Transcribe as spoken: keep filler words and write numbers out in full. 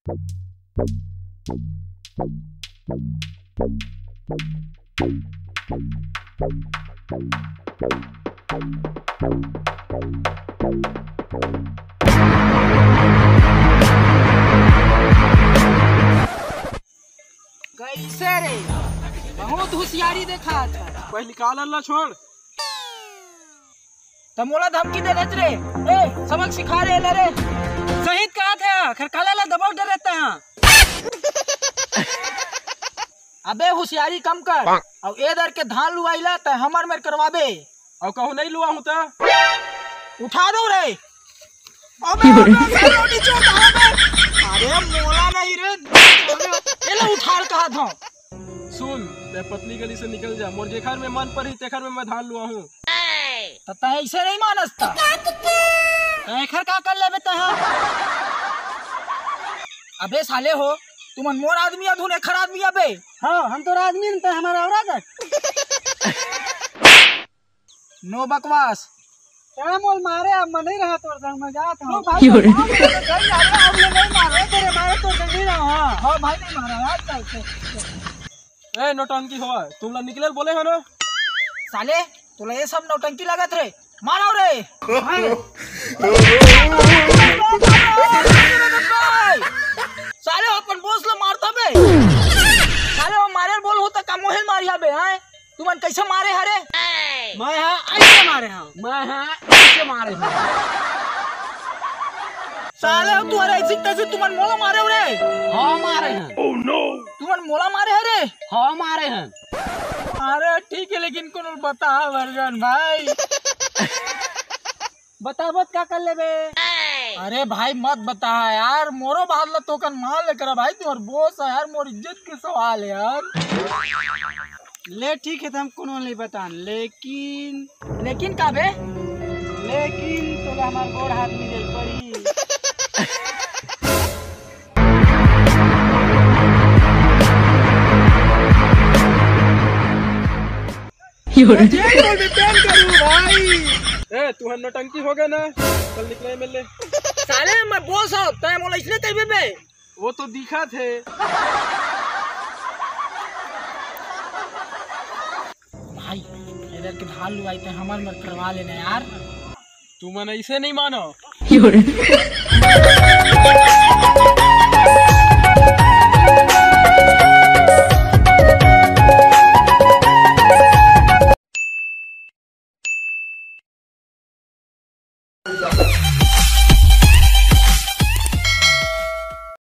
कैसे रे? बहुत होशियारी देखा था। पहली कालर ला छोड़। त मोला धमकी दे रहे रे। ए, सबक सिखा रहे ला रे। सही कहा था, खर काला ला दबाव डर रहता है। अबे होशियारी कम कर। अउ ए दर के धान लुआइला त हमर मेर करवाबे। अउ कहूँ नहीं लुआ हूँ त? उठा दो रे। अबे, अबे, अबे, रोटी चोर, अबे। अरे मोला नहीं रे। एला उठार कहा था। सुन, ते पतली गली से निकल जा, मोर जेखर में मन परी तेखर में मैं धान लुआ हूँ। त तै ऐसे नहीं मानस त। तै एखर का कर लेबे तै हा? अबे साले हो, तुमन मोर आदमी अधुन एखर आदमी अबे। हाँ, हम तोर आदमी न, तै हमारा औरत है। नो बकवास। क्या मोल मारे, अब मैं नहीं रहा तोर संग, मैं जात हूँ। नो भाई, क्यों रे? अब मैं नहीं मारे, अब मैं नहीं मारे, तेरे मारे तोर संग नहीं रहा। हाँ भाई, नहीं मारा यार, चल, चल, चल। ए नौटंकी होवा, तुमला निकले बोले हो ना? साले, तोला ये सब नौटंकी लागत रे, मारो रे। साले अपन बॉस ला मारता बे। साले वो मारे बोल होता का मोहे मारिया बे, हैं? तुमन कैसे मारे हरे? मैं हा ऐसे मारे हा। मैं हा ऐसे मारे हा। साले तू हरे ऐसे तैसे तुमन मोला मारे हो रे। हाँ मारे हैं। तुमन मोला मारे हरे। हाँ मारे हैं। अरे ठीक है, लेकिन कोनो बता वर्जन भाई। बताबो त का कर लेबे? अरे भाई मत बता यार, मोरो बात ला तो कन मान ले करा भाई, तोर बॉस है यार, मोर इज्जत के सवाल है यार। ले ठीक है, त हम कोनो नहीं बतान, लेकिन लेकिन का बे? लेकिन तोला हमार गोड़ हाथ मिले पड़ी। ए, तुहर नौटंकी हो गए ना, चल निकले एम एल ए। साले मैं बॉस हूँ, तै मोला इसने कहिबे बे? वो तो दिखा थे। भाई, इधर के धान लुआई ते हमर मत करवा लेना यार। तुमन ऐसे नहीं मानो।